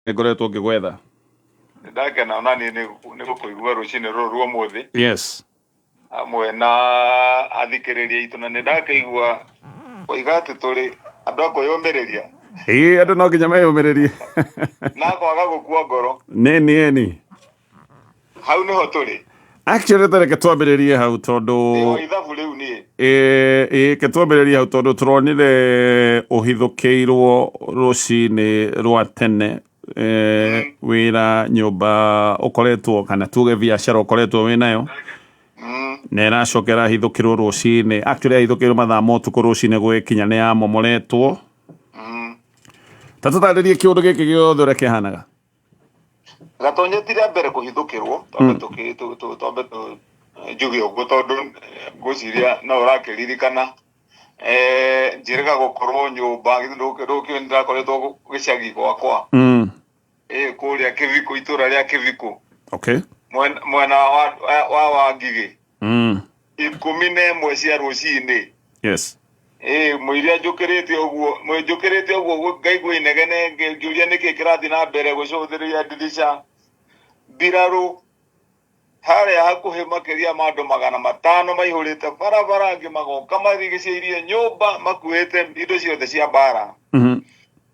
Ngoretwo ngĩgwetha. Ndakena ona niĩ nĩ gũkũigua rũcinĩ rũrũ rwa ũmũthĩ. Yes. Hamwe na athikĩrĩria aitũ, na nĩ ndakĩigua oiga atĩ tũrĩ andũ a kwĩyũmĩrĩria. Ĩĩ, andũ no nginya meyũmĩrĩrie. Na kwaga gũkua ngoro. Nĩni ĩni. Hau nĩho tũrĩ. Actually tareke twambĩrĩrie hau tondũ Ndĩ wa ithabu rĩu niĩ. Ĩĩ, reke twambĩrĩrie hau tondũ tũronire ũhithũkĩirwo rũcinĩ rwa tene wĩra nyũmba ũkoretwo kana tuge biacara ũkoretwo wĩ nayo na ĩracoka ĩrahithũkĩrwo rũcinĩ, actually yahithũkĩirwo mathaa ma ũtukũ, rũcinĩ gwĩkinya nĩ yamomoretwo. Ta tũtarĩrie kĩũndũ gĩkĩ gĩothe ũrĩa kĩhanaga. Gatonye ti rĩa mbere kũhithũkĩrwo, twambe twambe njuge ũguo tondũ ngwĩciria no ũrakĩririkana njĩrĩga gũkorwo nyũmba, githĩ ndũkĩũĩ nĩndĩrakoretwo gĩcagi gwakwa. Ĩ kũrĩa Kĩbikũ, itũra rĩa Kĩbikũ. Mwena wa Wangigĩ. 11 cia rũcinĩ. Ĩ mũiria njũkĩrĩte ũguo, njũkĩrĩte ũguo ngaigua inegene, ngĩũria nĩkĩ kĩrathiĩ na mbere, gũcũthĩrĩria ndirica, mbirarũ harĩa hakuhĩ makĩria ma andũ 500 maihũrĩte barabara, angĩ magoka marigicĩirie nyũmba makuĩte indo ciothe cia mbara.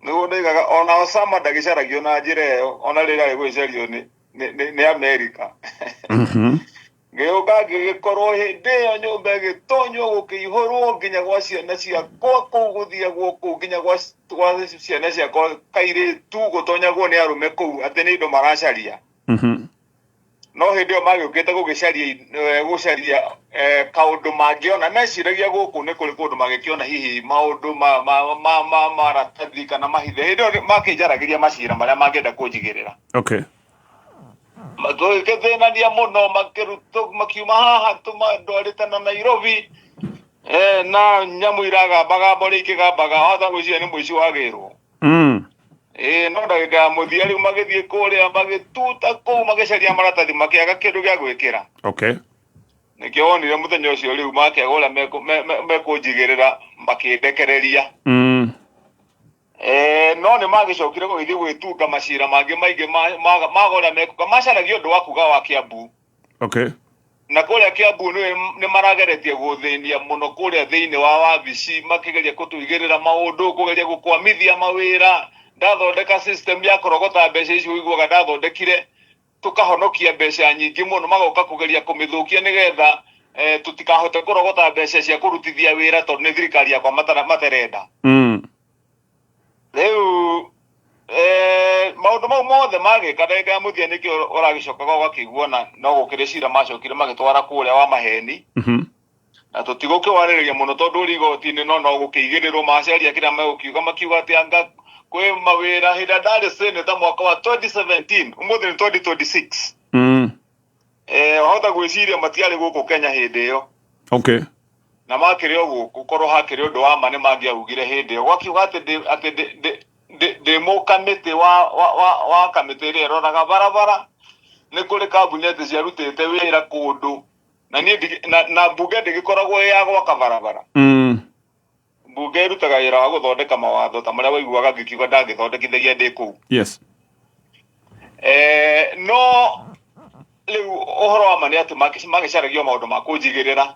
Nĩguo ndoigaga ona Osama ndagĩcaragio na njĩra ĩyo, ona rĩrĩa arĩ gũgĩcario nĩ Amerika. Ngĩũka ngĩgĩkorwo hĩndĩ ĩyo nyũmba ĩgĩtonywo gũkĩihũrwo nginya gwa ciana ciakwa kũu, gũthiagwo kũu nginya gwa ciana ciakwa kairĩtu, gũtonyagwo nĩ arũme kũu atĩ nĩ indo maracaria. No hĩndĩ ĩyo magĩũkĩte gũgĩcaria gũcaria kaũndũ mangĩona, meciragia gũkũ nĩ kũrĩ kũndũ magĩkĩona hihi maũndũ ma maratathi kana mahithe. Hĩndĩ ĩyo makĩnjaragĩria macira marĩa mangĩenda kũnjigĩrĩra. Tũgĩthĩnania mũno, makĩrutwo makiuma haha ndwarĩte na Nairobi na nyamũ iragambagamba ũrĩa ikĩgambaga, wahota gwĩciria nĩ mũici wagĩrwo. Ĩĩ, no ndagĩka ya mũthia rĩu magĩthiĩ kũrĩa magĩtuta kũu magĩcaria maratathi makĩaga kĩndũ gĩa gwĩkĩra. Nĩkĩo wonire mũthenya ũcio rĩu makĩaga ũrĩa mekũnjigĩrĩra makĩndekereria. No nĩ magĩcokire gũgĩthiĩ gwĩtunga macira mangĩ maingĩ maga ũrĩa mekuga, macaragia ũndũ wa kuga wa Kiambu. Na kũrĩa Kiambu nĩ marageretie gũthĩnia mũno kũrĩa thĩinĩ wa wabici, makĩgeria kũtũigĩrĩra maũndũ, kũgeria gũkwamithia mawĩra. Ndathondeka system ya kũrogota mbeca ici ũiguaga ndathondekire, tũkahonokia mbeca nyingĩ mũno, magoka kũgeria kũmĩthũkia nĩgetha tũtikahote kũrogota mbeca cia kũrutithia wĩra tondũ nĩ thirikari yakwa matarenda. Rĩu maũndũ mau mothe magĩka ndagĩka ya mũthia nĩkĩo ũragĩcokaga ũgakĩigua na no gũkĩrĩ cira macokire magĩtwara kũrĩa wa maheni. Na tũtigũkĩwarĩrĩria mũno tondũ ũrĩ igoti-inĩ, no gũkĩigĩrĩrwo macaria kĩrĩa megũkiuga, makiuga atĩ anga kwĩ mawĩra hĩndĩ ĩrĩa ndarĩ senator mwaka wa 2017, ũmũthĩ nĩ 2026. Wahota gwĩciria matiarĩ gũkũ Kenya hĩndĩ ĩyo. Na makĩrĩ o gũkũ, korwo hakĩrĩ ũndũ wa ma nĩ mangĩaugire hĩndĩ ĩyo. Gwakiuga atĩ ndĩ mũkamĩtĩ wa kamĩtĩ ĩrĩa ĩroraga barabara, nĩ kũrĩ kambuni atĩ ciarutĩte wĩra kũndũ na niĩ na mbunge ndĩgĩkoragwo ĩ ya gwaka barabara. Mbunge ĩrutaga wĩra wa gũthondeka mawatho ta marĩa waiguaga ngĩkiuga ndangĩthondekithagia ndĩ kũu. No rĩu ũhoro wa ma nĩ atĩ magĩcaragia maũndũ ma kũnjigĩrĩra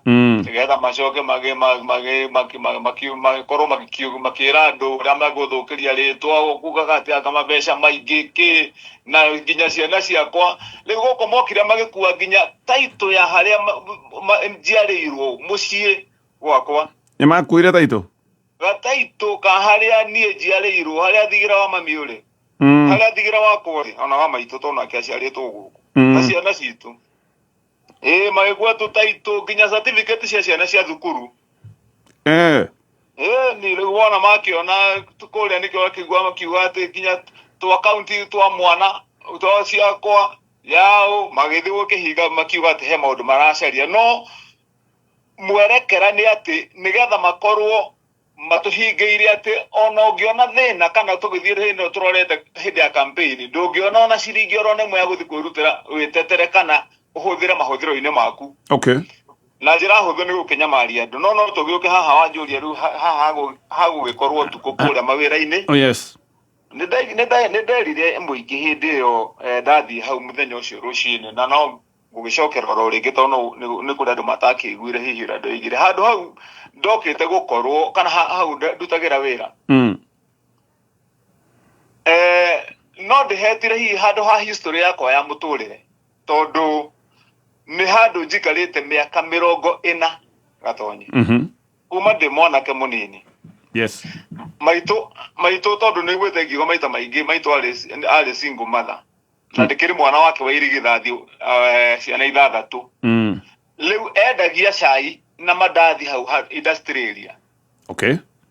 nĩgetha macoke magĩkorwo makĩra andũ ũrĩa megũthũkĩria rĩtwa, kugaga atĩ anga mabeca maingĩ kĩ na nginya ciana ciakwa. Rĩu gũkũ mokire magĩkua nginya title ya harĩa njiarĩirwo mũciĩ gwakwa. Nĩ makuire title? Gataitũ ka harĩa niĩ njiarĩirwo, harĩa thigira wa mami ũrĩ. Harĩa thigira wakwa ũrĩ, ona wa maitũ tondũ nake aciarĩtwo gũkũ. Na ciana citũ. Ĩĩ, magĩkua tũtaitũ nginya certificate cia ciana cia thukuru. Ĩĩ, ni rĩu wona makĩona kũrĩa nĩkĩo makĩigua makiuga atĩ nginya tũ account twa mwana twa ciakwa yao magĩthiĩ gũkĩhinga makiuga atĩ he maũndũ maracaria, no mwerekera nĩ atĩ nĩgetha makorwo matũhingĩire atĩ ona ũngĩona thĩna kana tũgĩthiĩ hĩndĩ ĩno tũrorete hĩndĩ ya campaign, ndũngĩona ona ciringi oro ĩmwe ya gũthiĩ kwĩrutĩra wĩtetere kana ũhũthĩre mahũthĩro-inĩ maku. Na njĩra hũthũ nĩ gũkĩnyamaria andũ, no tũgĩũke haha wanjũria rĩu haha hagũgĩkorwo ũtukũ kũrĩa mawĩra-inĩ. Oh, yes. Nĩ nderire mũingĩ hĩndĩ ĩyo ndathiĩ hau mũthenya ũcio rũcinĩ, na no gũgĩcokera oro rĩngĩ tondũ nĩ kũrĩ andũ matakĩiguire hihi ũrĩa ndoigire. Handũ hau ndokĩte gũkorwo kana hau ndutagĩra wĩra. No ndĩhetire hihi handũ ha history yakwa ya mũtũrĩre, tondũ nĩ handũ njikarĩte mĩaka 40 Gatonyi. Kuma ndĩ mwanake mũnini. Maitũ, maitũ tondũ nĩ iguĩte ngiuga maita maingĩ, maitũ arĩ single mother. Na ndĩkĩrĩ mwana wake wa irigithathi, ciana 6. Rĩu endagia cai na mandathi hau industrial area.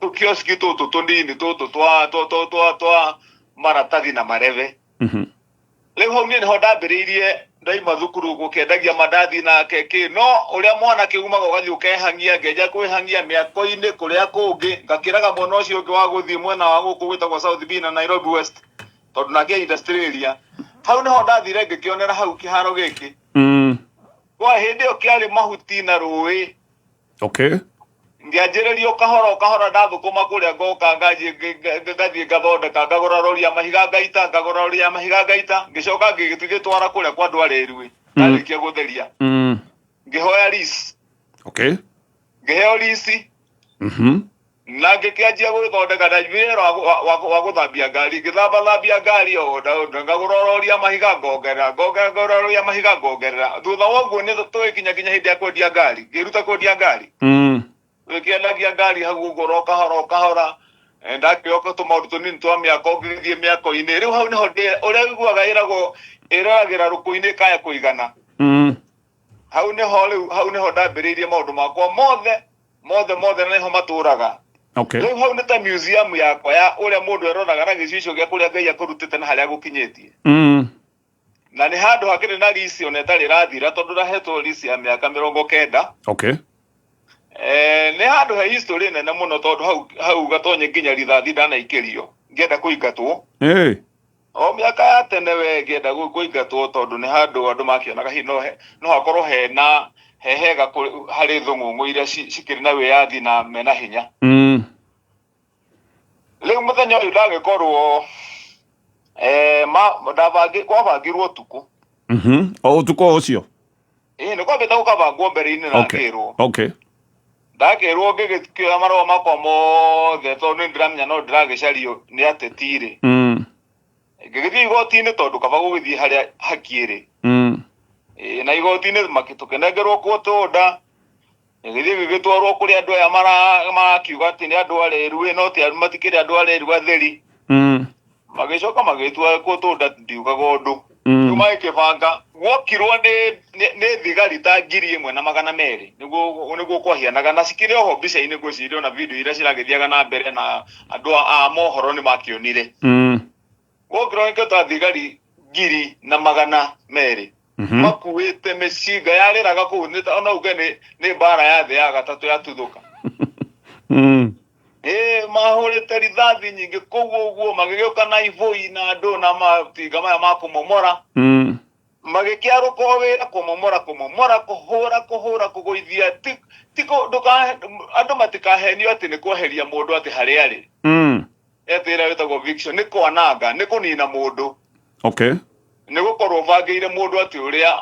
Tũkioski tũtũ tũnini tũtũ twa maratathi na marebe. Rĩu hau niĩ nĩho ndambĩrĩirie ndaima thukuru gũkĩendagia mandathi na keki, no ũrĩa mwanake umaga ũgathiĩ ũkehang'ia, ngenja kwĩhang'ia mĩako-inĩ kũrĩa kũngĩ, ngakĩraga mwena ũcio ũngĩ wa gũthiĩ mwena wa gũkũ gwĩtagwo South B na Nairobi West, tondũ nake industrial area. Hau nĩho ndathire ngĩkĩonera hau kĩharo gĩkĩ. Kwa hĩndĩ ĩyo kĩarĩ mahuti na rũĩ. Ngĩanjĩrĩria o kahora o kahora ndathũkũma kũrĩa ngoka ngathiĩ ngathondeka, ngagũra rori ya mahiga ngaita, ngagũra rori ya mahiga ngaita, ngĩcoka ngĩgĩtwara kũrĩa kwa andũ arĩa erue. Ndarĩkia gũtheria. Ngĩhoya lease. Ngĩheo lease. Na ngĩkĩanjia gwĩthondeka na wĩra wa gũthambia ngari, ngĩthambathambia ngari o ngagũra rori ya mahiga ngongerera, ngongerera, ngagũra rori ya mahiga ngongerera. Thutha wa ũguo nĩ tũgĩkinya nginya hĩndĩ ya kwendia ngari, ngĩruta kwendia ngari. Tũgĩkĩendagia ngari hau ũguo o kahora o kahora. Ndakĩoka tũmaũndũ tũnini twa mĩako, ngĩgĩthiĩ mĩako-inĩ. Rĩu hau nĩho ũrĩa ũiguaga ĩragwo ĩroragĩra rũkũ-inĩ ĩkaya kũigana. Hau nĩho rĩu, hau nĩho ndambĩrĩirie maũndũ makwa mothe, mothe, mothe, na nĩho matũraga. Rĩu hau nĩ ta museum yakwa ya ũrĩa mũndũ eroraga na gĩcicio gĩa kũrĩa Ngai akũrutĩte na harĩa agũkinyĩtie. Na nĩ handũ hakĩrĩ na lease ona ĩtarĩ ĩrathira, tondũ ndahetwo lease ya mĩaka 90. Nĩ handũ he history nene mũno, tondũ hau Gatonye nginya rithathi ndanaikĩrio ngĩenda kũingatwo. O mĩaka ya tene we ngĩenda kũingatwo, tondũ nĩ handũ andũ makĩonaga hihi no hakorwo hena he hega harĩ thũng'ũng'ũ iria cikĩrĩ na wĩyathi na mena hinya. Rĩu mũthenya ũyũ ndagĩkorwo, kwabangirwo ũtukũ. O ũtukũ ũcio? Ĩĩ, nĩ kwambĩte gũkabangwo mbere-inĩ na ngĩrwo. Ndakĩrwo ngĩgĩkĩoya marũa makwa mothe, tondũ nĩ ndĩramenya no ndĩragĩcario nĩ ateti rĩ. Ngĩgĩthiĩ igoti-inĩ, tondũ kaba gũgĩthiĩ harĩa haki ĩrĩ. Ĩĩ, na igoti-inĩ tũkĩnengerwo court order, gĩgĩthiĩ gĩgĩtwarwo kũrĩ andũ aya marakiuga atĩ nĩ andũ areru, no ti matikĩrĩ andũ areru atheri. Magĩcoka magĩtua court order, ndiugaga ũndũ. Rĩu magĩkĩbanga, gwokirwo nĩ thigari ta 1200, nĩguo kwahianaga, na cikĩrĩ oho mbica-inĩ ngwĩciria ona video iria ciragĩthiaga na mbere na andũ a mohoro nĩ makĩonire. Gwokirwo nĩ ta thigari 1200. Makuĩte mĩcinga yarĩraga kũu, nĩ ta ona uge nĩ mbara ya thĩ ya gatatũ yatuthũka. Mahũrĩte rithathi nyingĩ kũu ũguo, magĩgĩũka na ibũi na andũ na matinga maya ma kũmomora. Magĩkĩarũka o wĩra kũmomora, kũmomora, kũhũra, kũhũra, kũgũithia. Ti, ti kũ, ndũka, andũ matikahenio atĩ nĩ kweheria mũndũ atĩ harĩa arĩ. Atĩ ĩrĩa ĩtagwo eviction, nĩ kwananga, nĩ kũnina mũndũ. Nĩ gũkorwo ũbangĩire mũndũ atĩ ũrĩa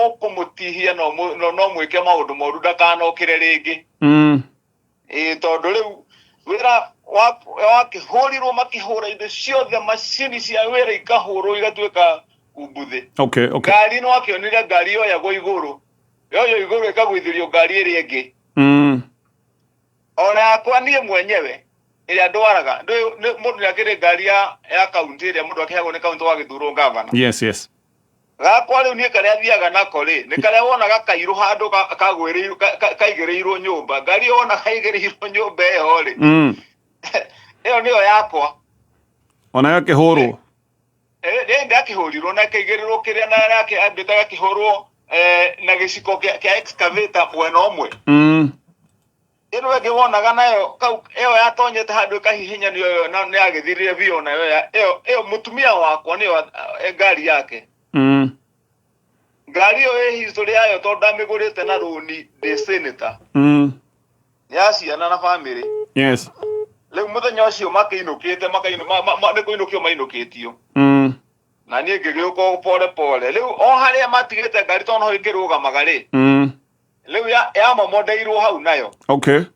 ũkũmũtihia no mwĩke maũndũ moru ndakanokĩre rĩngĩ. Tondũ rĩu wĩra wakĩhũrirwo, makĩhũra indo ciothe, macini cia wĩra ikahũrwo igatuĩka umbuthĩ. Ngari nĩ wakĩonire ngari yoyagwo igũrũ, yoywo igũrũ ĩkagũithĩrio ngari ĩrĩa ĩngĩ. Ona yakwa niĩ mwenyewe ĩrĩa ndwaraga, mũndũ nĩ akĩrĩ ngari ya kaunti ĩrĩa mũndũ akĩheagwo nĩ kaunti wagĩthurwo gavana. Yes, yes. Gakwa rĩu niĩ karĩa thiaga nako rĩ, nĩ karĩa wonaga kairũ handũ kagwĩrĩirwo, kaigĩrĩirwo nyũmba. Ngari ĩyo wonaga kaigĩrĩirwo nyũmba ĩyo rĩ. Ĩyo nĩyo yakwa. Ona yakĩhũrwo. Nĩ ndakĩhũrirwo na ĩkĩigĩrĩrwo kĩrĩa na yake ambĩte gakĩhũrwo, na gĩciko kĩa excavator mwena ũmwe. Ĩno ĩngĩ wonaga nayo kau ĩyo yatonyete handũ ĩkahihinya nĩyo ĩyo na nĩ yagĩthirire biũ nayo ĩyo, ĩyo mũtumia wakwa nĩyo, ngari yake. Ngari ĩyo ĩ history yayo tondũ ndamĩgũrĩte na rũni ndĩ senator. Nĩ ya ciana na family. Rĩu mũthenya ũcio makĩinũkĩte makainũ nĩ kũinũkio mainũkĩtio. Na niĩ ngĩgĩũka o pole pole. Rĩu o harĩa matigĩte ngari tondũ noho ĩkĩrũgamaga rĩ, rĩu yamomondeirwo hau nayo.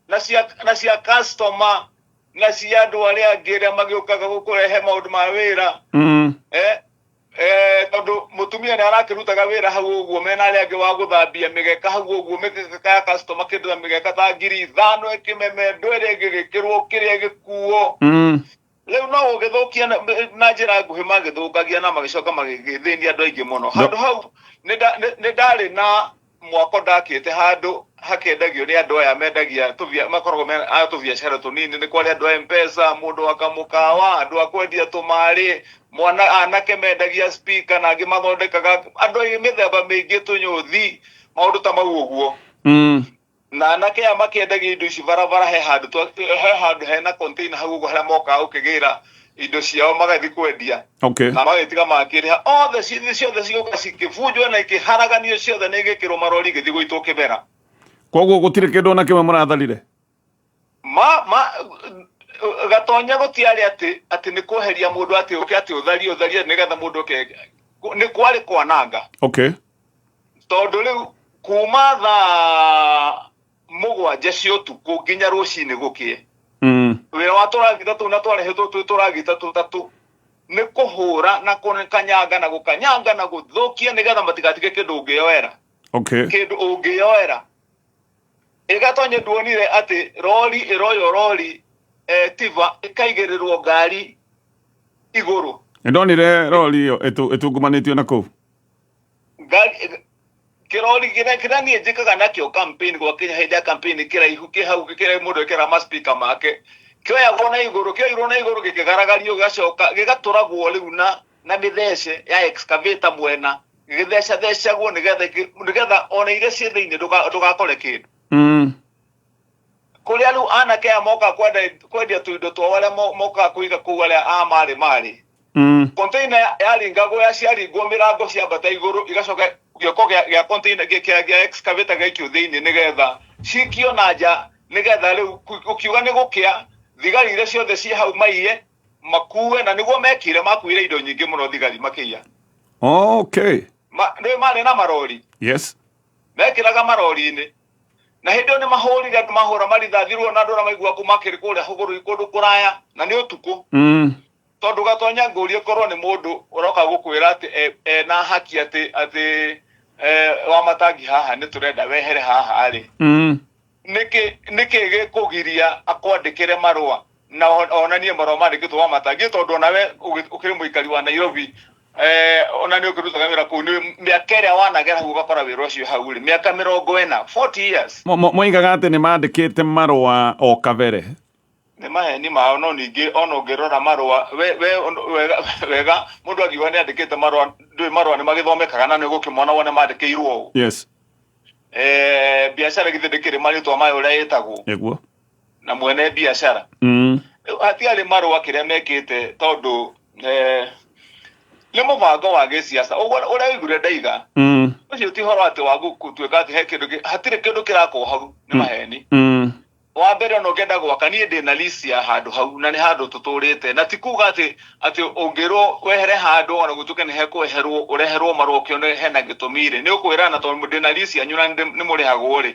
Na cia customer na cia andũ arĩa angĩ arĩa magĩũkaga gũkũrehe maũndũ ma wĩra. Tondũ mũtumia nĩ arakĩrutaga wĩra hau ũguo mena arĩa angĩ wa gũthambia mĩgeka hau ũguo, mĩgeka ya customer, kĩndũ ta mĩgeka ta 5,000 ĩkĩmemendwo, ĩrĩa ĩngĩ ĩgĩkĩrwo kĩrĩa ĩgĩkuo. Rĩu no gũgĩthũkia na njĩra nguhĩ magĩthũkagia na magĩcoka magĩthĩnia andũ aingĩ mũno. Handũ hau nĩ ndarĩ na mwako ndakĩte handũ hakĩendagio nĩ andũ aya mendagia tũbia, makoragwo me a tũbiacara tũnini. Nĩ kwarĩ andũ a M-Pesa, mũndũ wa kamũkawa, andũ a kwendia tũmarĩ, mwana anake mendagia speaker na angĩ mathondekaga, andũ aingĩ mĩthemba mĩingĩ, tũnyũthi, maũndũ ta mau ũguo. Na anake aya makĩendagia indo ici barabara, he handũ he handũ hena container hau ũguo harĩa mokaga gũkĩgĩra indo ciao magathiĩ kwendia. Na magĩtiga makĩrĩha othe, cithi ciothe cigũka cikĩbunjwo na ikĩharaganio ciothe na igĩkĩrwo marori igĩthiĩ gũitwo kĩbera. Koguo gũtirĩ kĩndũ ona kĩmwe mũratharire? Ma gatonya gũtiarĩ atĩ nĩ kweheria mũndũ atĩ ũke atĩ ũtharie ũtharie nĩgetha mũndũ oke, nĩ kwarĩ kwananga. Tondũ rĩu kuma thaa 7 cia ũtukũ nginya rũcinĩ gũkĩe, wĩra wa tũragita tũu na twarehetwo twĩ tũragita tũtatũ nĩ kũhũra na kũkanyanga na gũkanyanga na gũthũkia nĩgetha matigatige kĩndũ ũngĩyoera. Kĩndũ ũngĩyoera ĩgatonye. Nduonire atĩ rori ĩroywo rori, tiva ĩkaigĩrĩrwo ngari igũrũ? Nĩ ndonire rori ĩyo ĩtungumanĩtio na kũu. Ngari kĩrori kĩrĩa niĩ njĩkaga nakĩo campaign gwakinya hĩndĩ ya campaign, kĩraihu kĩ hau kĩrĩa mũndũ ekĩraga ma speaker make, kĩoyagwo na igũrũ, kĩoirwo na igũrũ gĩkĩgaragario, gĩgacoka gĩgatũragwo rĩu na mĩthece ya excavator mwena, gĩgĩthecathecagwo nĩgetha ona iria ciĩ thĩinĩ ndũgakore kĩndũ. Kũrĩa rĩu anake aya mokaga kwendia tũindo twao, arĩa mokaga kũiga kũu, arĩa a marĩ container yaringagwo, yaciaringwo mĩrango ciambata igũrũ, igacoka gĩoko gĩa container gĩa excavator gĩaikio thĩinĩ nĩgetha cikio na nja, nĩgetha rĩu ũkiuga nĩ gũkĩa, thigari iria ciothe ciĩ hau maiye makue, na nĩguo mekire, makuire indo nyingĩ mũno thigari makĩiya. Nĩ marĩ na marori. Mekĩraga marori-inĩ, na hĩndĩ ĩyo nĩ mahũrire andũ, mahũra marithathi ruo na andũ arĩa maigua kuma makĩrĩ kũrĩa hũgũrũrũ kũndũ kũraya na nĩ ũtukũ. Tondũ gatonya ngũrie, korwo nĩ mũndũ ũroka gũkwĩra atĩ ena haki atĩ wa matangi haha nĩ tũrenda wehere haha rĩ, nĩkĩ gĩkũgiria akwandĩkĩre marũa na onanie marũa mandĩkĩtwo wa matangi? Tondũ onawe ũkĩrĩ mũikari wa Nairobi, ona nĩ ũkĩrutaga wĩra kũu, nĩ mĩaka ĩrĩa wanagera hau ũgakora wĩra ũcio hau rĩ, mĩaka 40, 40 years. Moigaga atĩ nĩ mandĩkĩte marũa o kabere. Nĩ maheni mao. No ningĩ ona ũngĩrora marũa we wega wega, mũndũ angiuga nĩ andĩkĩte marũa, ndũĩ marũa nĩ magĩthomekaga na nĩ ũgũkĩmona wone mandĩkĩirwo ũũ. Biacara githĩ ndĩkĩrĩ marĩtwa mayo ũrĩa ĩtagwo na mwene biacara? Rĩu hatiarĩ marũa kĩrĩa mekĩte, tondũ nĩ mũbango wa gĩciaca ũguo ũrĩa ũiguire ndaiga. Ũcio ti ũhoro atĩ wa gũtuĩka atĩ he kĩndũ hatirĩ kĩndũ kĩrakwo hau, nĩ maheni. Wa mbere, ona ũngĩenda gwaka, niĩ ndĩ na lease ya handũ hau na nĩ handũ tũtũrĩte, na ti kuga atĩ ũngĩrwo wehere handũ ona gũtuĩke nĩ hekweherwo, ũreherwo marũa ũkĩone hena gĩtũmi rĩ, nĩ ũkwĩrana tondũ ndĩ na lease yanyu na nĩ mũrĩhagwo rĩ,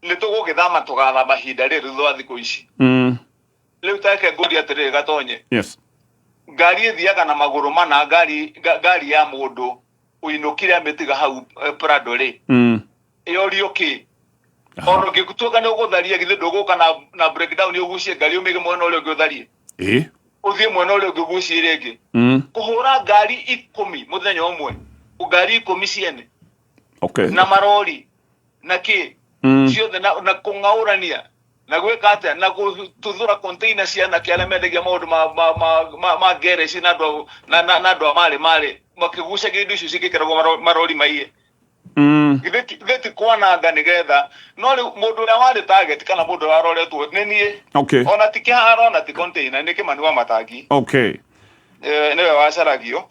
nĩ tũgũgĩthama, tũgathama ihinda rĩrĩ thutha wa thikũ ici. Rĩu take ngũria atĩrĩrĩ gatonye, ngari ĩthiaga na magũrũ mana, ngari ya mũndũ ũinũkire amĩtiga hau, Prado rĩ, yorio kĩ? Ona ũngĩtuĩka nĩ ũgũtharia, githĩ ndũgũka na breakdown, ũgucie ngari ũmĩige mwena ũrĩa ũngĩ ũtharie, ũthiĩ mwena ũrĩa ũngĩ ũgucie ĩrĩa ĩngĩ? Kũhũra ngari 10 mũthenya ũmwe, ngari 10 ciene, na marori na kĩ, ciothe na kũng'aũrania na gwĩka atĩa na gũtuthũra container cia anake arĩa mendagia maũndũ ma ngereci na andũ na andũ a marĩ makĩgucagia indo icio cigĩkĩragwo marori maiye. Githĩ ti kwananga nĩgetha? No rĩu mũndũ ũrĩa warĩ target kana mũndũ ũrĩa waroretwo nĩ niĩ. Ona ti kĩharo, ona ti container, nĩ Kĩmani wa Matangi. Nĩwe wacaragio.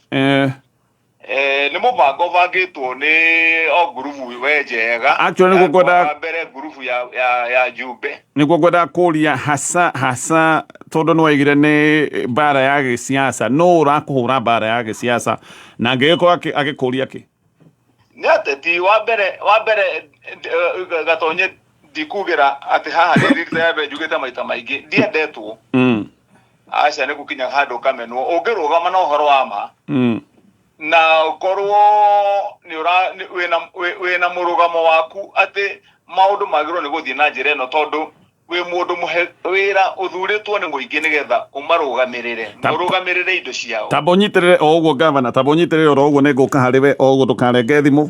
Nĩ mũbango ũbangĩtwo nĩ o ngurubu we njega. Actually, nĩguo ngwendaga- Wa mbere ngurubu ya Jumbe. Nĩguo ngwendaga kũria hasa hasa, tondũ nĩ waigire nĩ mbara ya gĩsiasa, no ũrakũhũra mbara ya gĩsiasa na angĩgĩkorwo agĩkũria kĩ? Nĩ ateti wa mbere Gatonye, ndikugĩra atĩ haha nĩ rita ya mbere, njugĩte maita maingĩ ndiendetwo. Aca, nĩ gũkinya handũ ũkamenwo ũngĩrũgama na ũhoro wa ma na ũkorwo nĩ ũra nĩ- wĩna mũrũgamo waku atĩ maũndũ magĩrĩirwo nĩ gũthiĩ na njĩra ĩno, tondũ wĩ mũndũ mũhe wĩra ũthurĩtwo nĩ mũingĩ nĩgetha ũmarũgamĩrĩre, ũrũgamĩrĩre indo ciao. Tamba ũnyitĩrĩre o ũguo, gavana, tamba ũnyitĩrĩre oro ũguo, nĩ ngũka harĩ we o ũguo, ndũkarenge thimũ.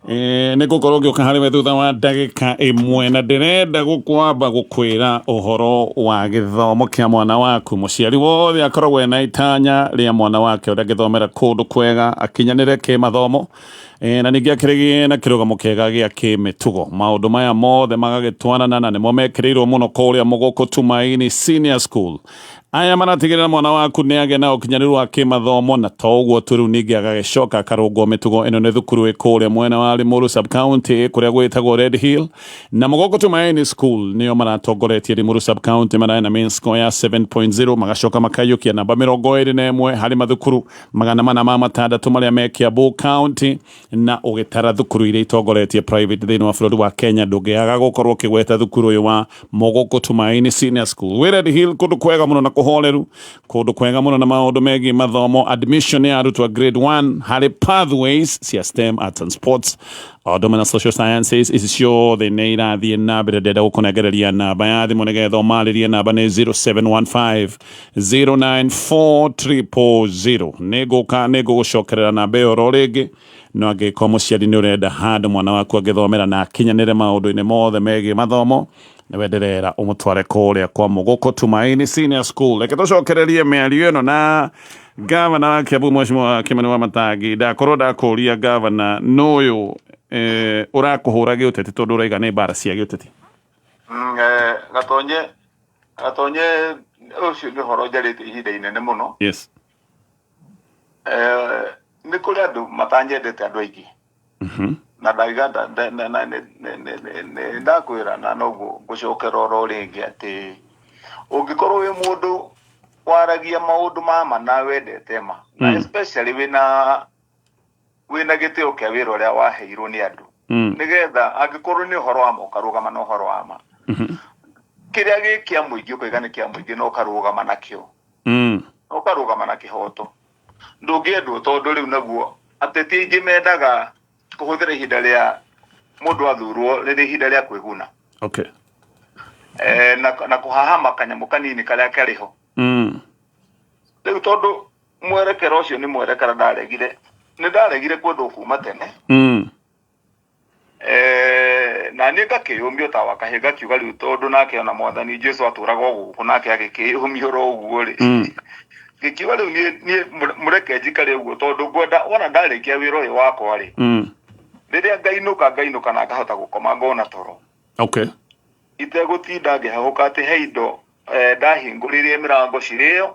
Nĩ ngũkorwo ngĩũka harĩ we thutha wa ndagĩka 1, na ndĩrenda gũkwamba gũkwĩra ũhoro wa gĩthomo kĩa mwana waku. Mũciari wothe akoragwo ena itanya rĩa mwana wake ũrĩa angĩthomera kũndũ kwega, akinyanĩre kĩmathomo, na ningĩ akĩrĩgie na kĩrũgamo kĩega gĩa kĩmĩtugo. Maũndũ maya mothe magagĩtwarana na nĩmo mekĩrĩirwo mũno kũrĩa Mũgũkũ Tumaini Senior School. Aya maratigĩrĩra mwana waku nĩ agĩa na ũkinyanĩru wa kĩmathomo, na to ũguo tu, rĩu ningĩ agagĩcoka akarũngwo mĩtugo. Ĩno nĩ thukuru ĩ kũrĩa mwena wa Limuru sub county, kũrĩa gwĩtagwo Red Hill, na Mũgũkũ Tumaini School nĩo maratongoretie Limuru sub county. Mararĩ na mean score ya 7.0, magacoka makaiyũkia namba 21 harĩ mathukuru 406 marĩa me Kiambu County. Na ũgĩtara thukuru iria itongoretie private thĩinĩ wa bũrũri wa Kenya, ndũngĩaga gũkorwo ũkĩgweta thukuru ũyũ wa Mũgũkũ Tumaini Senior School wĩ Red Hill, kũndũ kwega mũno na kũhoreru, kũndũ kwega mũno na maũndũ megiĩ mathomo. Admission ya arutwo a grade 1 harĩ pathways cia STEM, arts and sports, o ũndũ ũmwe na social sciences, ici ciothe nĩ irathiĩ na mbere. Ndĩrenda gũkũnengereria namba ya thimũ nĩgetha ũmarĩrie. Namba nĩ 0715 094000. Nĩ ngũka, nĩ ngũgũcokerera namba ĩyo oro rĩngĩ, no angĩkorwo mũciari nĩ ũrenda handũ mwana waku angĩthomera na akinyanĩre maũndũ-inĩ mothe megiĩ mathomo, nĩwe ndĩrera ũmũtware kũrĩa kwa Mũgũkũ Tumaini Senior School. Reke tũcokererie mĩario ĩno na gavana wa Kiambu, Mheshimiwa Kimani wa Matangi. Ndakorwo ndakũria, gavana, nũyũ ũrakũhũra gĩũteti, tondũ ũraiga nĩ mbara cia gĩũteti? Gatonye, Gatonye, ũcio nĩ ũhoro njarĩtie ihinda inene mũno. Nĩ kũrĩ andũ matanyendete, andũ aingĩ, na ndaiga nĩ ndakwĩra na noguo ngũcokera oro rĩngĩ atĩ ũngĩkorwo wĩ mũndũ waragia maũndũ ma ma na wendete ma na especially wĩna gĩtĩo kĩa wĩra ũrĩa waheirwo nĩ andũ, nĩgetha angĩkorwo nĩ ũhoro wa ma ũkarũgama na ũhoro wa ma. Kĩrĩa gĩ kĩa mũingĩ ũkaiga nĩ kĩa mũingĩ na ũkarũgama nakĩo, ũkarũgama na kĩhoto, ndũngĩendwo, tondũ rĩu naguo ateti aingĩ mendaga kũhũthĩra ihinda rĩa mũndũ athurwo rĩrĩ ihinda rĩa kwĩguna na kũhahama kanyamũ kanini karĩa karĩ ho. Rĩu tondũ mwerekera ũcio nĩ mwerekera ndaregire, nĩ ndaregire kwendwo kuma tene. Na niĩ ngakĩyũmia ta wakahĩ, ngakiuga rĩu tondũ nake ona Mwathani Jesu atũraga o gũkũ nake agĩkĩyũmia oro ũguo rĩ, ngĩkiuga rĩu niĩ mũreke njikare ũguo, tondũ ngwenda wona ndarĩkia wĩra ũyũ wakwa rĩ, rĩrĩa ngainũka, ngainũka na ngahota gũkoma ngona toro itegũtinda ngĩhahũka atĩ he indo ndahingũrĩrie mĩrango cirĩo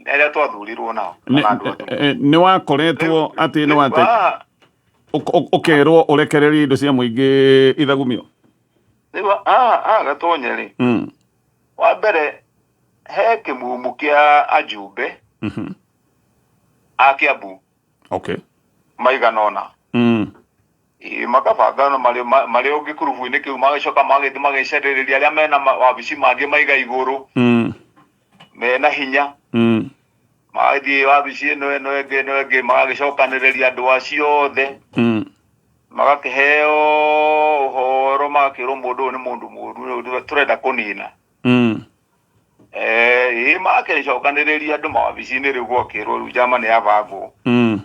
arĩa twathurirwo nao kana andũ atũ. Nĩ wakoretwo atĩ nĩ wate ũkerwo ũrekererie indo cia mũingĩ ithagumio? Rĩu haha Gatonye rĩ, wa mbere he kĩmumu kĩa ajumbe a Kiambu maigana ũna. Ĩ, makabanga na marĩ o gĩkurubu-inĩ kĩu, magacoka magĩthiĩ magĩcarĩrĩria arĩa mena wabici mangĩ maiga igũrũ mena hinya. Magathiĩ wabici ĩno ĩno ĩngĩ ĩno ĩngĩ, magagĩcokanĩrĩria andũ acio othe, magakĩheo ũhoro, magakĩrwo mũndũ ũyũ nĩ mũndũ mũru, rĩu tũrenda kũnina. Ĩ magakĩcokanĩrĩria andũ mawabici-inĩ, rĩu gwakĩrwo rĩu njama nĩ yabangwo. Ĩ,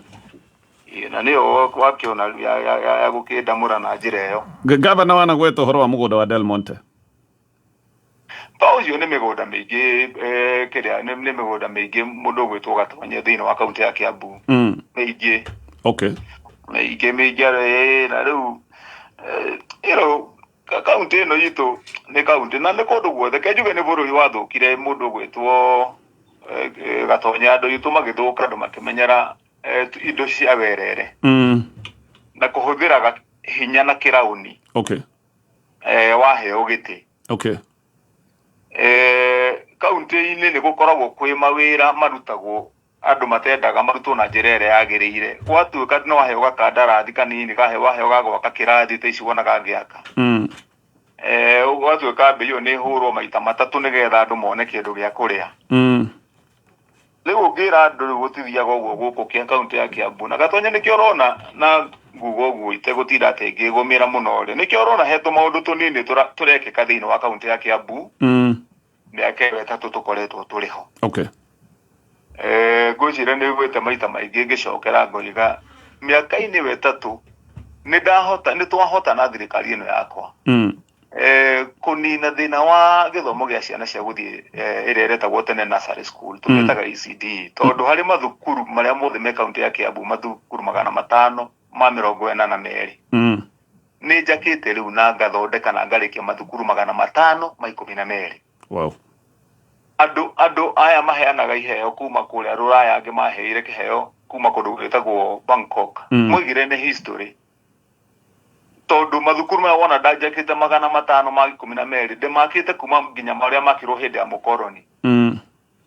na nĩyo wakĩona rĩu ya gũkĩndamũra na njĩra ĩyo. Gavana, wanagweta ũhoro wa mũgũnda wa Del Monte. To ũcio, nĩ mĩgũnda mĩingĩ, kĩrĩa nĩ mĩgũnda mĩingĩ mũndũ ũgwĩtwo Gatonye thĩinĩ wa kaunti ya Kiambu, mĩingĩ, mĩingĩ mĩingĩ. Na rĩu kaunti ĩno itũ nĩ kaunti na nĩ kũndũ guothe, ke njuge nĩ bũrũri wathũkire mũndũ ũgwĩtwo Gatonye, andũ aitũ magĩthũka, andũ makĩmenyera. Indo cia werere na kũhũthĩraga hinya na kĩrauni waheo gĩtĩ. Kaunti-inĩ nĩ gũkoragwo kwĩ mawĩra marutagwo andũ matendaga marutwo na njĩra ĩrĩa yagĩrĩire. Gwatuĩka no waheo gakandarathi kanini, kaheo waheo ga gwaka kĩrathi ta ici wonaga ngĩaka, gwatuĩka mbei ĩyo nĩ ĩhũrwo maita matatũ nĩgetha andũ mone kĩndũ gĩa kũrĩa. Rĩu ũngĩra andũ rĩu gũtithiaga ũguo gũkũ kĩa kaunti ya Kiambu na Gatonya, nĩkĩo ũrona na nguga ũguo itegũtinda atĩ ngĩgũmĩra mũno rĩ, nĩkĩo ũrona he tũmaũndũ tũnini tũrekĩka thĩinĩ wa kaunti ya Kiambu mĩaka ĩyo 3 tũkoretwo tũrĩ ho. Ngwĩciria nĩ ũiguĩte maita maingĩ ngĩcokera ngoiga mĩaka-inĩ ĩyo 3 nĩ ndahota, nĩ twahota na thirikari ĩno yakwa kũnina thĩna wa gĩthomo gĩa ciana cia gũthiĩ ĩrĩa ĩretagwo tene nursery school, tũmĩtaga ECD, tondũ harĩ mathukuru marĩa mothe me kaunti ya Kiambu, mathukuru 542, nĩ njakĩte rĩu na ngathondeka na ngarĩkia mathukuru 512. Andũ aya maheanaga iheo kuma kũrĩa rũraya, angĩ maheire kĩheo kuma kũndũ gwĩtagwo Bangkok, moigire nĩ history tondũ mathukuru maya wona ndanjakĩte 512, ndĩmakĩte kuma nginya marĩa makirwo hĩndĩ ya mũkoroni,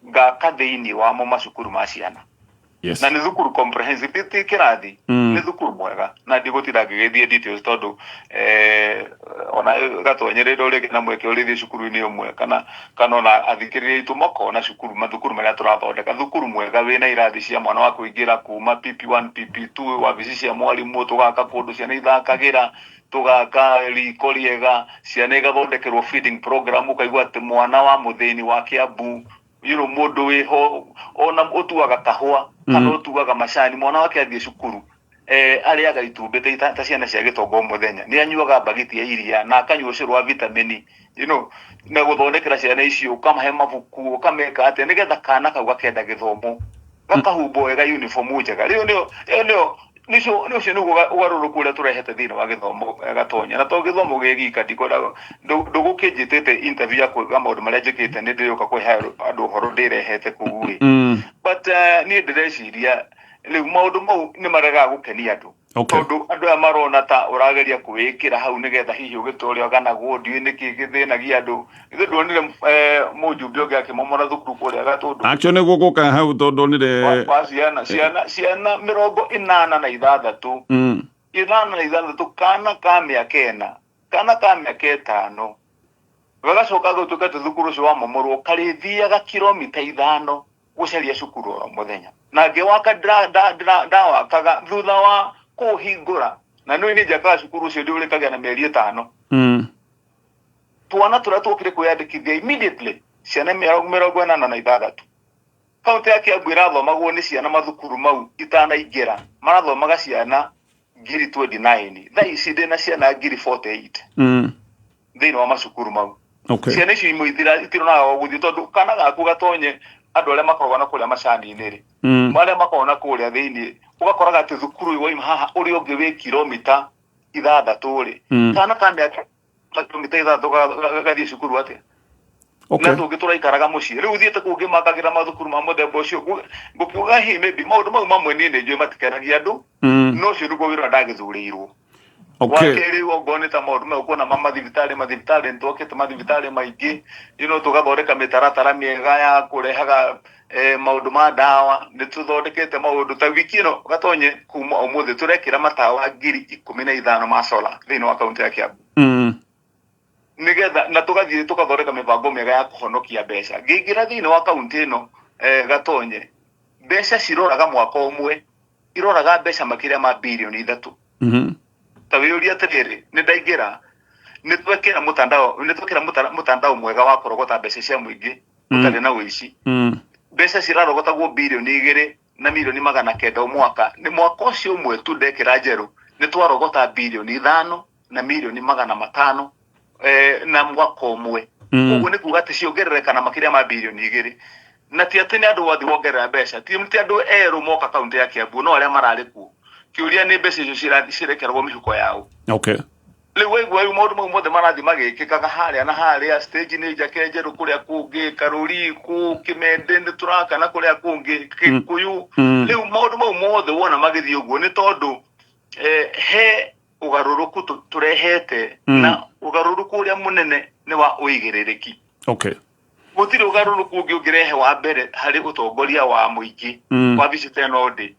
ngaka thĩinĩ wamo macukuru ma ciana. Na nĩ thukuru comprehensive, ti kĩrathi, nĩ thukuru mwega na ndigũtinda ngĩgĩthiĩ details tondũ ona gatonyererwo rĩngĩ na mweke ũrĩthiĩ cukuru-inĩ ũmwe kana ona athikĩrĩria aitũ makona cukuru, mathukuru marĩa tũrathondeka, thukuru mwega wĩna irathi cia mwana wa kũingĩra kuma PP1 PP2, wabici cia mwarimũ, tũgaka kũndũ ciana ithakagĩra, tũgaka riko rĩega, ciana igathondekerwo feeding program, ũkaigua atĩ mwana wa mũthĩni wa Kiambu, mũndũ wĩho ona ũtuaga kahũa kana ũtuaga macani, mwana wake athiĩ cukuru arĩaga itumbĩ ta ciana cia gĩtonga o mũthenya, nĩ anyuaga mbagiti ya iria na akanyua ũcũrũ wa vitamini, na gũthondekera ciana icio, ũkamahe mabuku, ũkameka atĩa nĩgetha kana kau gakenda gĩthomo, gakahumbwo wega uniform njega. Rĩu nĩyo ĩyo nĩyo nĩcio ũcio nĩguo ũgarũrũku ũrĩa tũrehete thĩinĩ wa gĩthomo, Gatonya. Na to gĩthomo gĩ gika, ndikwenda ndũgũkĩnjĩtĩte interview ya kuuga maũndũ marĩa njĩkĩte, nĩ ndĩrĩũka kũhe andũ ũhoro ndĩrehete kũu rĩ, but niĩ ndĩreciria rĩu maũndũ mau nĩ maregaga gũkenia andũ, tondũ andũ aya marona ta ũrageria kwĩĩkĩra hau nĩgetha hihi ũgĩtũre ũganagwo. Ndiũĩ nĩkĩ gĩthĩnagia andũ. Ithuĩ nduonire mũjumbe ũngĩ akĩmomora thukuru kũrĩa Gatũndũ? Actually nĩguo gũka hau tondũ ndonire wa ciana 86, 86, kana ka mĩaka 4, kana ka mĩaka 5, gagacoka gũtuĩka atĩ thukuru ũcio wamomorwo karĩthiaga kilomita 5 gũcaria cukuru oro mũthenya. Na ngĩwaka ndawakaga thutha wa kũũhingũra, na nĩ niĩ njakaga cukuru ũcio, ndĩũrĩkagia na mĩeri 5. Twana tũrĩa twokire kwĩyandĩkithia immediately, ciana 86. Kaunti ya Kiambu ĩrathomagwo nĩ ciana mathukuru mau itanaingĩra marathomaga ciana 29,000, thaa ici ndĩna ciana 48,000 thĩinĩ wa macukuru mau. Ciana icio imwe itironaga gwa gũthiĩ, tondũ kana gaku gatonye andũ arĩa makoragwo na kũrĩa macani-inĩ rĩ, marĩa makoragwo na kũrĩa thĩinĩ, ũgakoraga atĩ thukuru ũyũ waima haha ũrĩa ũngĩ wĩ kilomita 6 rĩ, kana ka mĩaka kilomita 6 gathiĩ cukuru atĩa? Na tũngĩ tũraikaraga mũciĩ rĩu ũthiĩte kũu ngĩmakagĩra mathukuru ma mũthemba ũcio. Ngũkiuga hihi maybe maũndũ mau mamwe niĩ nĩ njũĩ matikenagia andũ, no ũcio nĩguo wĩra ndagĩthurĩirwo. Wa kerĩ, okorwo nĩ ta maũndũ mau kuona ma mathibitarĩ, nĩ twakĩte mathibitarĩ maingĩ, tũgathondeka mĩtaratara mĩega ya kũrehaga maũndũ ma ndawa. Nĩ tũthondekete maũndũ ta wiki ĩno gatonye kuma ũmũthĩ tũrekĩra matawa 15,000 ma solar thĩinĩ wa kaunti ya Kiambu, nĩgetha na tũgathiĩ tũgathondeka mĩbango mĩega ya kũhonokia mbeca. Ngĩingĩra thĩinĩ wa kaunti ĩno, gatonye, mbeca ciroraga mwaka ũmwe iroraga mbeca makĩria ma birioni 3. Ta wĩyũrie atĩrĩrĩ, nĩ ndaingĩra nĩ twekĩra mũtandao, nĩ twekĩra mũtandao mwega wa kũrogota mbeca cia mũingĩ ũtarĩ na ũici. Mbeca cirarogotagwo birioni 2 na mirioni 900 o mwaka. Nĩ mwaka ũcio ũmwe tu ndekĩra njerũ nĩ twarogota birioni 5 na mirioni 500 na mwaka ũmwe. Ũguo nĩ kuga atĩ ciongerereka na makĩria ma birioni 2. Na ti atĩ nĩ andũ wathiĩ wongerera mbeca, ti andũ erũ moka kaunti ya Kiambu, no arĩa mararĩ kuo. Kĩũria nĩ mbeca icio cirekeragwo mĩhuko yao? Rĩu waigua rĩu maũndũ mau mothe marathiĩ magĩkĩkaga harĩa na harĩa, stage nĩ njake njerũ kũrĩa kũngĩ, Karũri kũ Kĩmende nĩ tũraka na kũrĩa kũngĩ Kĩkũyũ. Rĩu maũndũ mau mothe. mothe wona magĩthiĩ ũguo nĩ tondũ he ũgarũrũku tũrehete na ũgarũrũku ũrĩa mũnene nĩ wa ũigĩrĩrĩki. Okay. Gũtirĩ ũgarũrũku ũngĩ ũngĩrehe wa mbere harĩ ũtongoria wa mũingĩ wabici ta ĩno ndĩ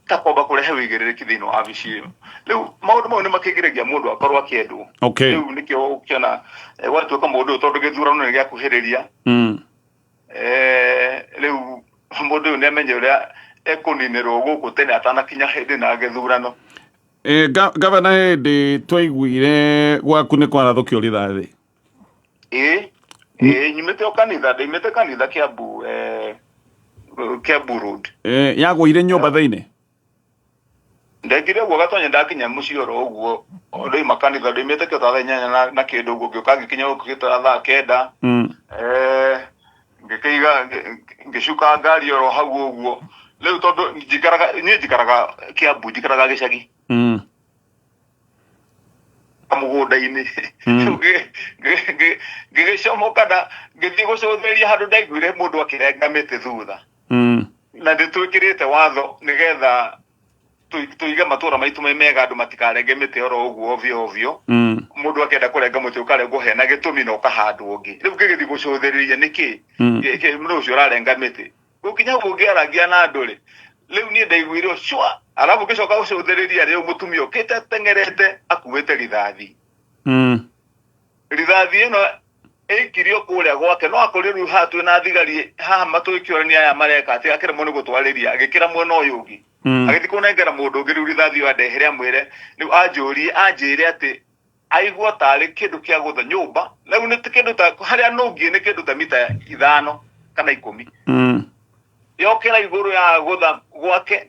ta kwamba kũrehe ũigĩrĩrĩki thĩinĩ wa wabici ĩyo. Rĩu maũndũ mau nĩ makĩgiragia mũndũ akorwo akĩendwo. Okay. Rĩu nĩkĩo ũkĩona gwatuĩka mũndũ ũyũ tondũ gĩthurano nĩ gĩakuhĩrĩria rĩu mũndũ ũyũ nĩ amenye ũrĩa ekũninĩrwo gũkũ tene atanakinya hĩndĩ na gĩthurano. Gavana hĩndĩ twaiguire gwaku nĩ kwarathũkio rithathi. Ĩĩ nyumĩte o kanitha, ndaimĩte kanitha Kiambu, Kiambu Road. Yagũire nyũmba thĩinĩ? Ndekire ũguo gatonya ndakinya mũciĩ oro ũguo, ndaima kanitha ndaimĩte kĩo ta thaa 8 na kĩndũ ũguo, ngĩũka ngĩkinya gũkũ kĩo ta thaa 9. Ngĩkĩiga ngĩcuka ngari oro hau ũguo. Rĩu tondũ njikaraga, niĩ njikaraga Kiambu, njikaraga gĩcagi. Mũgũnda-inĩ. Ngĩgĩcomoka na ngĩthiĩ gũcũthĩrĩria handũ ndaiguire mũndũ akĩrenga mĩtĩ thutha. Na nĩtwĩkĩrĩte watho nĩgetha tũige matũra maitũ me mega, andũ matikarenge mĩtĩ oro ũguo ovyo ovyo. Mũndũ akĩenda kũrenga mũtĩ ũkarengwo hena gĩtũmi na ũkahandwo ũngĩ. Rĩu ngĩgĩthiĩ gũcũthĩrĩria nĩkĩ mũndũ ũcio ũrarenga mĩtĩ. Gũkinya hau ũngĩarangia na andũ rĩ, rĩu niĩ ndaiguire cua, arabu ngĩcoka gũcũthĩrĩria rĩu mũtumia ũkĩte ateng'erete akuĩte rithathi. Rithathi ĩno ĩikirio kũrĩa gwake, no akorire rĩu haha twĩna thigari haha matũgĩkĩũrania aya mareka atĩ, akĩremwo nĩ gũtwarĩria, agĩkĩra mwena ũyũ ũngĩ. Agĩthiĩ kũnengera mũndũ ũngĩ rĩu rithathi ĩyo andehere amwĩre, rĩu anjũrie, anjĩre atĩ aigua tarĩ kĩndũ kĩa gũtha nyũmba, rĩu nĩ kĩndũ ta harĩa nũngiĩ nĩ kĩndũ ta mita 5 kana 10. Yokĩra igũrũ ya gũtha gwake,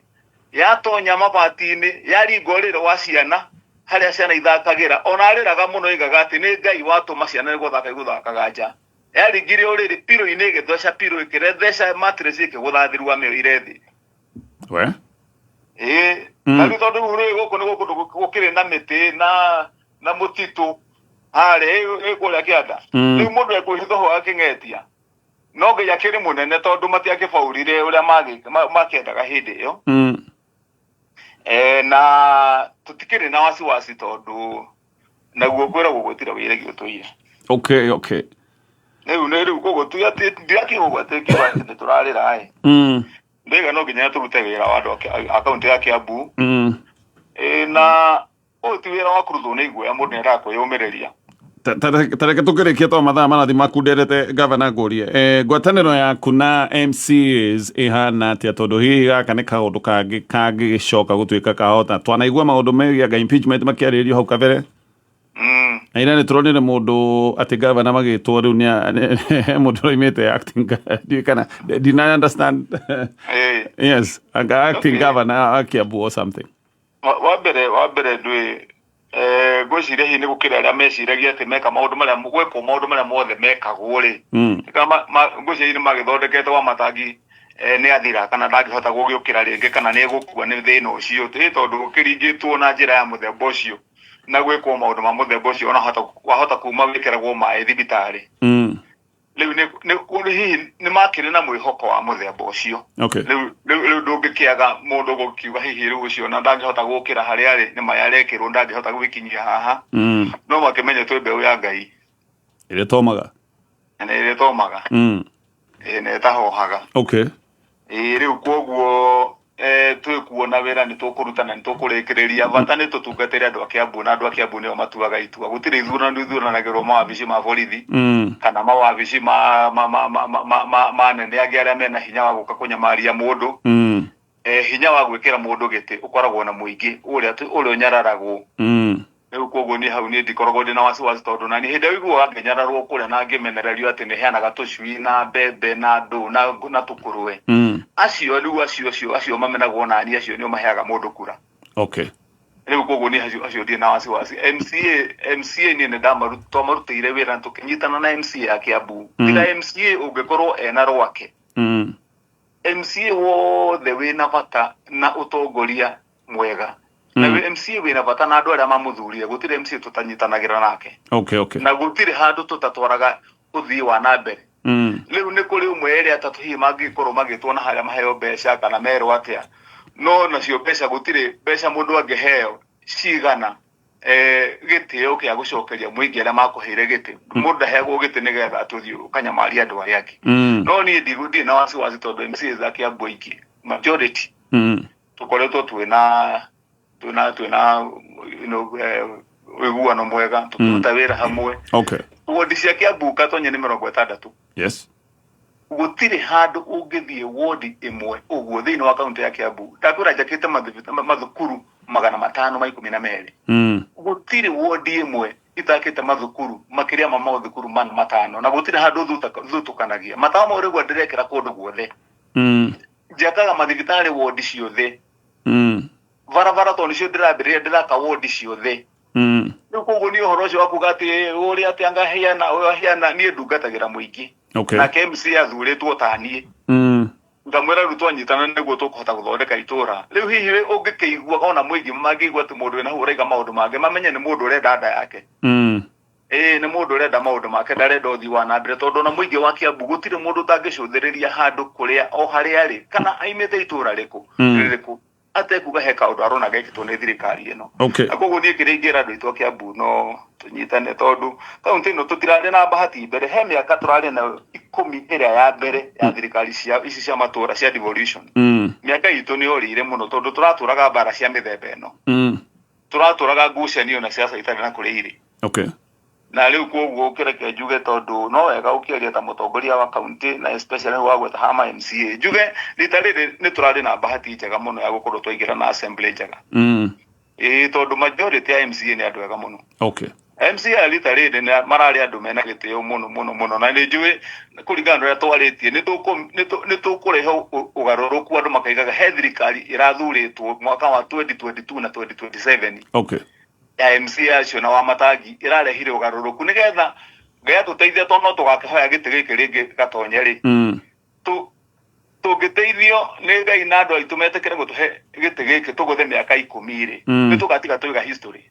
yatonya mabati-inĩ, yaringa ũrĩrĩ wa ciana harĩa ciana ithakagĩra, ona arĩraga mũno oigaga atĩ nĩ Ngai watũma ciana nĩ gũthaka igũthakaga nja. Yaringire ũrĩrĩ piro-inĩ ĩgĩtheca piro ĩkĩretheca mattress ĩkĩgũtha thĩ amĩoire thĩ. We? Ĩĩ, na rĩu tondũ rĩu rĩ gũkũ nĩ gũkũ gũkĩrĩ na mĩtĩ na mũtitũ harĩa ĩ kũrĩa kĩanda. Rĩu mũndũ ekwĩhitha ho akĩng'etia. No Ngai akĩrĩ mũnene tondũ matiakĩbaũrire ũrĩa makĩendaga hĩndĩ ĩyo. Na tũtikĩrĩ na wasiwasi tondũ naguo kwĩragwo gũtirĩ wĩra gĩũtũire. Okay, okay. Rĩu nĩ rĩu koguo tu atĩ ndirakiuga atĩ kiuga atĩ nĩ tũrarĩra ĩ. Ndĩga no nginya tũrute wĩra wa andũ a kaunti ya Kiambu. Na ũyũ ti wĩra wa kũrutwo nĩ iguoya, mũndũ nĩendaga kwĩyũmĩrĩria. Ta reke tũkĩrĩkie to mathaa marathi makunderete gavana ngũrie, ngwatanĩro yaku na MCAs ĩhana atĩa, tondũ hihi gaka nĩ kaũndũ kangĩ kangĩgĩcoka gũtuĩka kahota. Twanaigua maũndũ megiĩ anga impeachment makĩarĩrĩrio hau kabere. Na ira nĩ tũronire mũndũ atĩ gavana magĩtwo rĩu nĩ mũndũ ũroimĩte acting, ndiũĩ kana did I understand? Yes, anga acting governor wa Kiambu or something. Wa mbere ndũĩ ngwĩciria hihi nĩ gũkĩrĩ arĩa meciragia atĩ meka maũndũ marĩa gwĩkwo maũndũ marĩa mothe mekagwo rĩ, ngwĩciria hihi nĩ magĩthondekete wa matangi nĩ athira kana ndangĩhota gũgĩũkĩra rĩngĩ kana nĩ egũkua nĩ thĩna ũcio, tondũ gũkĩringĩtwo na njĩra ya mũthemba ũcio na gwĩkwo maũndũ ma mũthemba ũcio, ona wahota kuma wĩkĩragwo maĩ thibitarĩ. Rĩu nĩ hihi nĩ makĩrĩ na mwĩhoko wa mũthemba ũcio. Rĩu rĩu ndũngĩkĩaga mũndũ gũkiuga hihi rĩu ũcio na ndangĩhota gũkĩra harĩa arĩ, nĩ maĩ arekĩrwo ndangĩhota gwĩkinyia haha. No makĩmenye twĩ mbeũ ya Ngai. Ĩrĩa ĩtomaga. Na ĩrĩa ĩtomaga. Na ĩtahohaga. Ĩĩ, rĩu koguo twĩkuona wĩra nĩ tũkũruta na nĩ tũkũrĩkĩrĩria. Bata nĩ tũtungatĩre andũ a Kiambu, na andũ a Kiambu nĩo matuaga itua. Gũtirĩ ithurano ithuranagĩrwo mawabici ma borithi kana mawabici ma nene angĩ arĩa mena hinya wa gũka kũnyamaria mũndũ. Hinya wa gwĩkĩra mũndũ gĩtĩ ũkoragwo na mũingĩ ũrĩa ũnyararagwo. Rĩu koguo niĩ hau niĩ ndikoragwo ndĩna wasiwasi tondũ na niĩ hĩndĩ ĩrĩa ũiguaga ngĩnyararwo kũrĩa na ngĩmenererio atĩ nĩ heanaga tũcui na mbembe na ndũ na tũkũrwe. Acio rĩu acio mamenagwo nani, acio nĩo maheaga mũndũ kura. Rĩu koguo niĩ acio ndirĩ na wasiwasi. MCA niĩ nĩ twamarutĩire wĩra na tũkĩnyitana na MCA ya Kiambu. Tiga MCA ũngĩkorwo ena rwake. MCA wothe wĩna bata na ũtongoria mwega. Na MCA wĩna bata na andũ arĩa mamũthurire, gũtirĩ MCA tũtanyitanagĩra nake. Okay. Na gũtirĩ handũ tũtatwaraga ũthii wa na mbere. Rĩu nĩ kũrĩ ũmwe erĩ atatũ hihi mangĩkorwo magĩtwo na harĩa maheo mbeca kana merwo atĩa. No nacio mbeca gũtirĩ mbeca mũndũ angĩheo cigana gĩtĩo kĩa gũcokeria mũingĩ arĩa makũheire gĩtĩ. Mũndũ ndaheagwo gĩtĩ nĩgetha atũthiĩ ũkanyamaria andũ arĩa angĩ. No niĩ ndirĩ na wasiwasi tondũ MCAs a Kiambu aingĩ majority tũkoretwo twĩna ũiguano mwega, tũkĩruta wĩra hamwe. Wodi cia Kiambu, Gatonye, nĩ 60. Gũtirĩ handũ ũngĩthiĩ wodi ĩmwe ũguo thĩinĩ wa kaunti ya Kiambu, ndakwĩra njakĩte mathukuru 512. Gũtirĩ wodi ĩmwe itakĩte mathukuru makĩria ma mathukuru mana matano, na gũtirĩ handũ thutũkanagia matawa mau. Rĩu ndĩrekĩra kũndũ guothe. Njakaga mathibitarĩ wodi ciothe. Barabara tondũ nĩcio ndĩrambĩrĩria, ndĩraka wodi ciothe. Rĩu koguo niĩ ũhoro ũcio wa kuga atĩ ũrĩa atĩ anga heana ũyũ aheana, niĩ ndungatagĩra mũingĩ. Nake MC athurĩtwo ta niĩ. Ngamwĩra rĩu twanyitana nĩguo tũkũhota gũthondeka itũra. Rĩu hihi ũngĩkĩigua ona mũingĩ mangĩigua atĩ mũndũ wĩna hau ũraiga maũndũ mangĩ, mamenye nĩ mũndũ ũrenda nda yake. Ĩĩ, nĩ mũndũ ũrenda maũndũ make, ndarenda ũthii wa na mbere, tondũ ona mũingĩ wa Kiambu gũtirĩ mũndũ ũtangĩcũthĩrĩria handũ kũrĩa o harĩa arĩ kana aimĩte itũra rĩkũ rĩrĩkũ atekuga he kaũndũ arona gekĩtwo nĩ thirikari ĩno. Na koguo niĩ kĩrĩa ingĩra andũ aitũ a Kiambu, no tũnyitane, tondũ kaunti ĩno tũtirarĩ na bahati mbere. He mĩaka tũrarĩ nayo 10 ĩrĩa ya mbere ya thirikari cia ici cia matũra cia devolution. Mĩaka itũ nĩ yorĩire mũno tondũ tũratũraga mbara cia mĩthemba ĩno. Tũratũraga ngucanio na ciaca itarĩ na kũrĩa irĩ. Na rĩu koguo kĩreke njuge, tondũ no wega ũkĩaria ta mũtongoria wa kaunti na especially hau wagweta ha ma MCA, njuge rita rĩrĩ nĩ tũrarĩ na bahati njega mũno ya gũkorwo twaingĩra na assembly njega. Ĩĩ, tondũ majority ya MCA nĩ andũ ega mũno. MCA rita rĩrĩ nĩ mararĩ andũ mena gĩtĩo mũno mũno mũno, na nĩ njũĩ kũringana na ũrĩa twarĩtie nĩ tũkũrehe ũgarũrũku, andũ makaigaga he thirikari ĩrathurĩtwo mwaka wa 2022 na 2027 ya MCA acio na wa matangi ĩrarehire ũgarũrũku, nĩgetha Ngai atũteithie, tondũ no tũgakĩhoya gĩtĩ gĩkĩ rĩngĩ, Gatonye rĩ. Tũngĩteithio nĩ Ngai na andũ aitũ metĩkĩre gũtũhe gĩtĩ gĩkĩ tũgũthe mĩaka 10 rĩ, nĩ tũgatiga tũiga history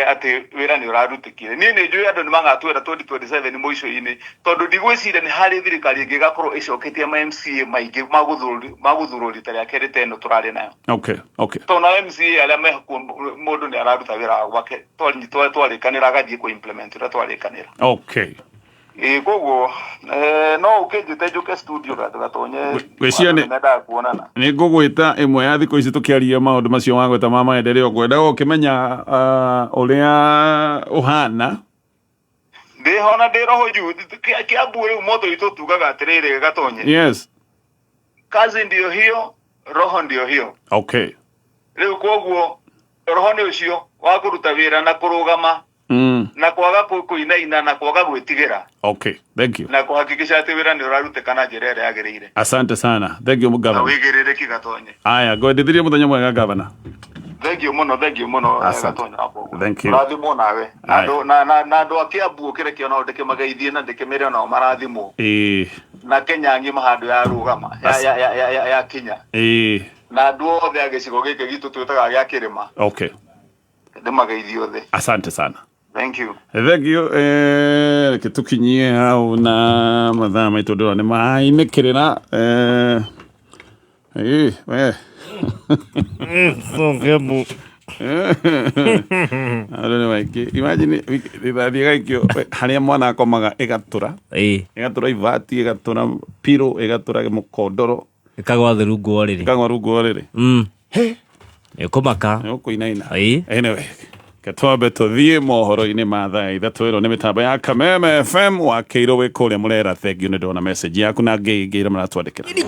atĩ wĩra nĩ ũrarutĩkire. Niĩ nĩ njũĩ andũ nĩ magatwĩra 2027 mũico-inĩ, tondũ ndigwĩciria nĩ harĩ thirikari ĩngĩ ĩgakorwo ĩcoketie ma MCA maingĩ ma gũthurwo rita rĩa kerĩ ta ĩno tũrarĩ nayo. Tondũ na MCA arĩa mekuo, mũndũ nĩ araruta wĩra gwake, twarĩkanĩra agathiĩ kũ implement ũrĩa twarĩkanĩra. Ĩĩ, koguo no ũkĩnjĩte njũke studio, Gatonye. Ngwĩciria andũ nĩmendaga kuonana. Nĩ ngũgwĩta ĩmwe ya thikũ ici tũkĩaria maũndũ macio wagwĩta ma maendeleo, ngwenda gũkĩmenya ũrĩa ũhana. Ndĩhona, ndĩ roho juu. Kiambu rĩu moto itũ tugaga atĩrĩrĩ, Gatonye, kazi ndio hiyo, roho ndio hiyo. Rĩu koguo roho nĩ ũcio wa kũruta wĩra na kũrũgama na kwaga kũinaina na kwaga gwĩtigĩra Okay, thank you. na kũhakikisha atĩ wĩra nĩ ũrarutĩka na njĩra ĩrĩa yagĩrĩire. Asante sana, thank you, Na governor. wĩigĩrĩrĩki, Gatonye. Aya, ngwendithirie mũthenya mwega, governor. Thank you mũno, thank you mũno, Asante. Gatonye wa Mbogua. Thank you. Ũrathimwo nawe na Aya. andũ na andũ a Kiambu, ũkĩreke onao ndĩkĩmageithie na ndĩkĩmĩre onao marathimwo na Kenya ng'ima handũ ya rũgama ya, ya kinya na andũ othe a gĩcigo gĩkĩ gitũ twĩtaga gĩa kĩrĩma, ndĩmageithie othe. Asante sana. Thank you. Thank you. Reke tukinyie hau na mathaa maitũ ndĩrona nĩ mainĩkĩrĩra. We. Kiambu. Andũ nĩ maingĩ. Imagine rithathi ĩgaikio harĩa mwana akomaga ĩgatũra. Ĩgatũra ibati, ĩgatũra pillow, ĩgatũra mũkondoro. Ĩkagwa thĩ rungu wa ũrĩrĩ. Ĩkagwa rungu wa ũrĩrĩ. Ĩkũmaka. Nĩ ũkũinaina. Anyway, ketwambe tũthiĩ mohoro-inĩ ma thaa 3. Ĩno nĩ mĩtambo ya Kameme FM. Wakĩirwo wĩ kũrĩa Mũrera, thank you, nĩ ndona message yaku na ngĩ ingĩ iria maratwandĩkĩra.